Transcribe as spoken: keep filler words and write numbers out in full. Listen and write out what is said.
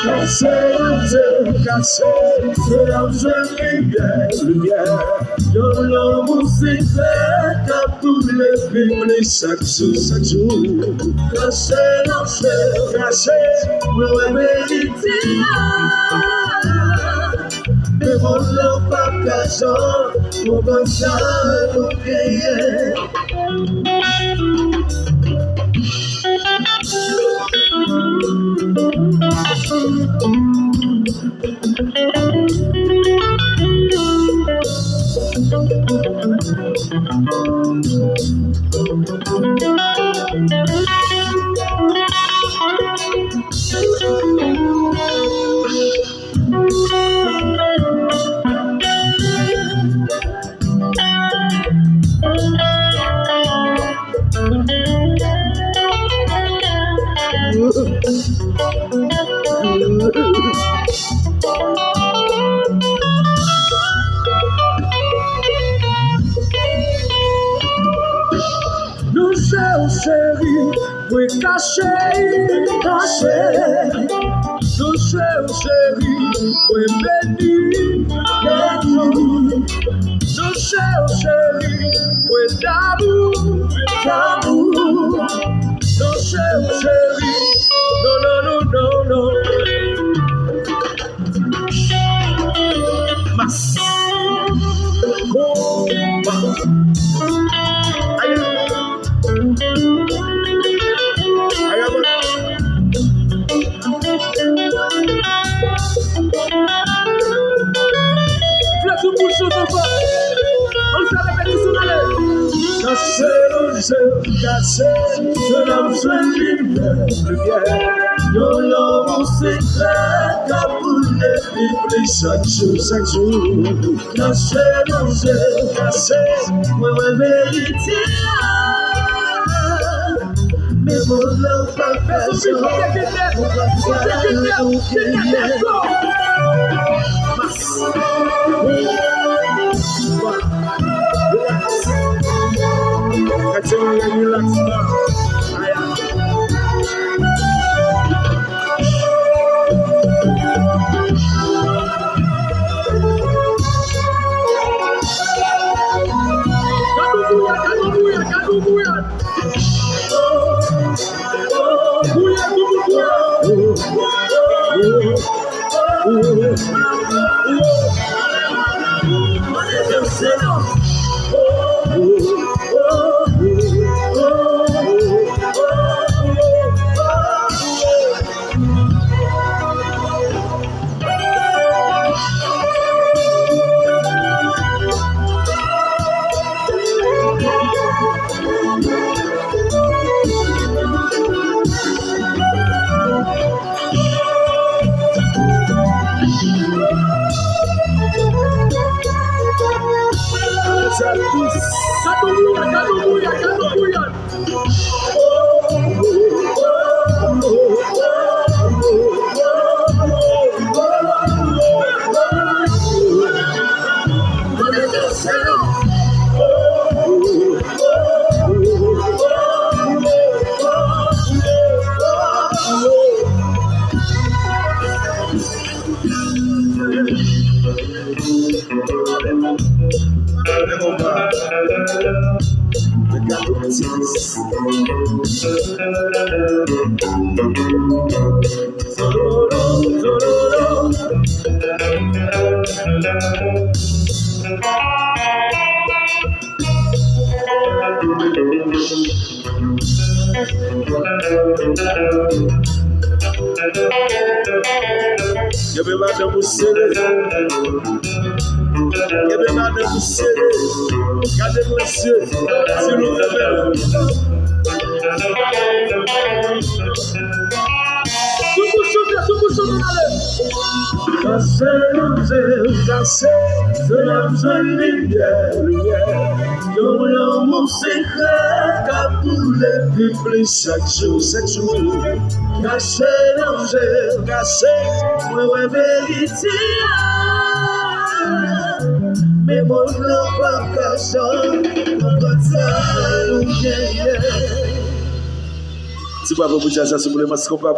Kache nan je, kache, se la w jwenn limyè, limyè. Yon lanmou sekrè k ap boule pi plis chak jou, chak jou. Kache nan je, kache, mwen wè verite a. Men mond lan pa ka jan yon bann sa nou genyen. Nou se w cheri, mwen kache, kache. Nou se w cheri, mwen beni, beni. Nou se w cheri, mwen damou, damou. Nou se w cheri, non, non, non, non, non. Mas. Konba. Ayi. Ayi, avan. Fle tout moun chante ankò. Ann fè repetisyon, ale. Kache nan je, kache, se la m jwenn limyè, limyè. Yon lanmou sekrè k ap boule pi plis chak jou, chak jou. Kache nan je, kache, mwen wè verite a. Men mond lan pa ka jan ou konn sa nou genyen. Relax. Relax. Aya. Gad yon bouyad, gad yon bouyad, gad yon bouyad. Bouyad, tout moun bouyad. Gad yon bouyad, gad yon bouyad, gad yon bouyad. Kenbe madanm ou sere. Kenbe madanm ou sere. Gade mwen zye. Si nou fè bèl. Tout moun chante, tout moun chante, ale. Kache nan je, kache, se la m jwenn limyè, limyè. Yon lanmou sekrè k ap boule pi plis chak jou, chak jou. Kache nan je, kache, mwen wè verite a. Ti bravo pou djaz la, souple, mas konpa.